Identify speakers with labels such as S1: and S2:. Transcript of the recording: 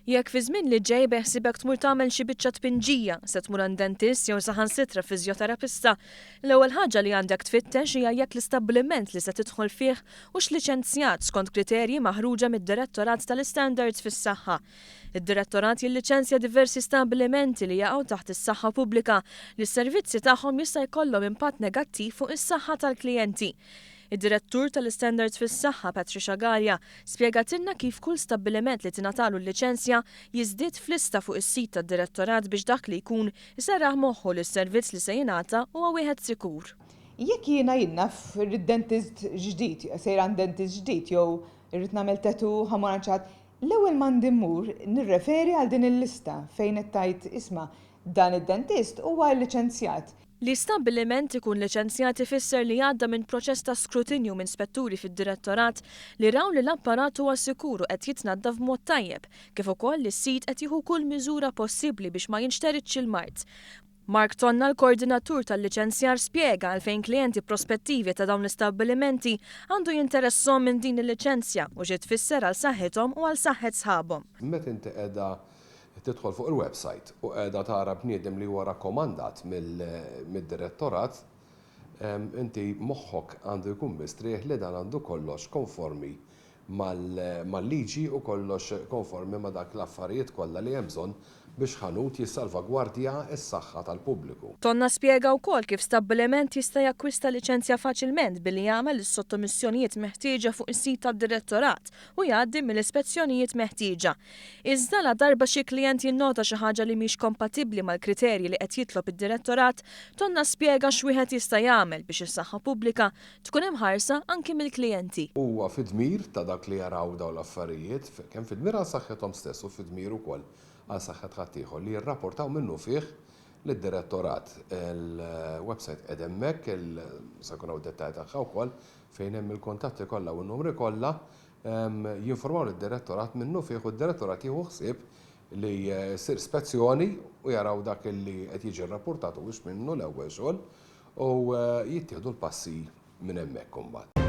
S1: Jekk fiż-żmien li ġej beħsiebek tmur tagħmel xi biċċa tpinġija, se tmur għand dentist jew saħansitra fiżjoterapista, l-ewwel ħaġa li għandek tfittex hija jekk l-istabbiliment li se tidħol fih hux liċenzjat skont kriterji maħruġa mid-Direttorat tal-Istandards fis-Saħħa. Id-Direttorat jilliċenzja diversi stabbilimenti li jaqgħu taħt is-saħħa pubblika li s-servizzi tagħhom jista' jkollhom impatt negattiv fuq is-saħħa tal-klijenti. Id-Direttur tal-Istandards fis-Saħħa, Patricia Galea, spjegatilna kif kull stabbiliment li tingħatalu l-liċenzja jiżdied f'lista fuq is-sit tad-Direttorat biex dak li jkun iserraħ moħħu li s-servizz li se jingħata huwa wieħed sikur.
S2: Jekk jiena jien naf irrid dentist ġdid, sejra għand dentist ġdid jew irrid nagħmel tattoo ħa mmur għand xi ħadd, l-ewwel m'għandi mmur nirreferi għal din il-lista fejn qed tgħid isma' dan id-dentist huwa lliċenzjat.
S1: Li stabbiliment ikun liċenzjat ifisser li għadda minn proċess ta' skrutinju minn spetturi fid-Direttorat li raw li l-apparat huwa sikur u qed jitnaddaf b'mod tajjeb, kif ukoll li s-sid qed jieħu kull miżura possibbli biex ma jinxteridx il-mard. Mark Tonna l-Koordinatur tal-Liċenzjar spjega għalfejn klijenti prospettivi ta' dawn l-istabbilimenti għandu jinteresshom minn din il-liċenzja u xi tfisser għal saħħithom u għal saħħet sħabhom.
S3: Meta inti qiegħda Tidħol fuq il-website u qiegħda tara bniedem li huwa rakkomandat mid-direttorat, inti moħħok għandu jkun mistrieħ li dan għandu kollox konformi mal-liġi u kollox konformi ma' dak l-affarijiet kollha li hemm bżonn biex ħanut jissalvagwardja s-saħħa tal-pubbliku.
S1: Tonna spjega wkoll kif stabbiliment jista' jakkwista liċenzja faċilment billi jagħmel is-sottomissjonijiet meħtieġa fuq is-sit tad-direttorat u jgħaddi mill-ispezzjonijiet meħtieġa. Iżda ladarba xi klijent jinnota xi ħaġa li mhix kompatibbli mal-kriterji li qed jitlob id-Direttorat, Tonna spjega x'wieħed jista' jagħmel biex is-saħħa pubblika tkun imħarsa anki mill-klijenti.
S3: Huwa fi dmir ta' dawk li jaraw dawn l-affarijiet, kemm fi dmir għal saħħithom stess u fi dmir ukoll għal saħħet ħaddieħor, li jirrapportaw minnufih lid-Direttorat. Il-website qiegħda hemmhekk, se jkun hawn dettalji tagħha wkoll, fejn hemm il kuntatti kollha u n-numri kollha, jinformaw lid-Direttorat minnufih u d-Direttorat jieħu ħsieb li ssir spezzjoni u jaraw dak li qed jiġi rrappurtat huwiex minnu l-ewwel xogħol u jittieħdu l-passi minn hemmhekk imbagħad.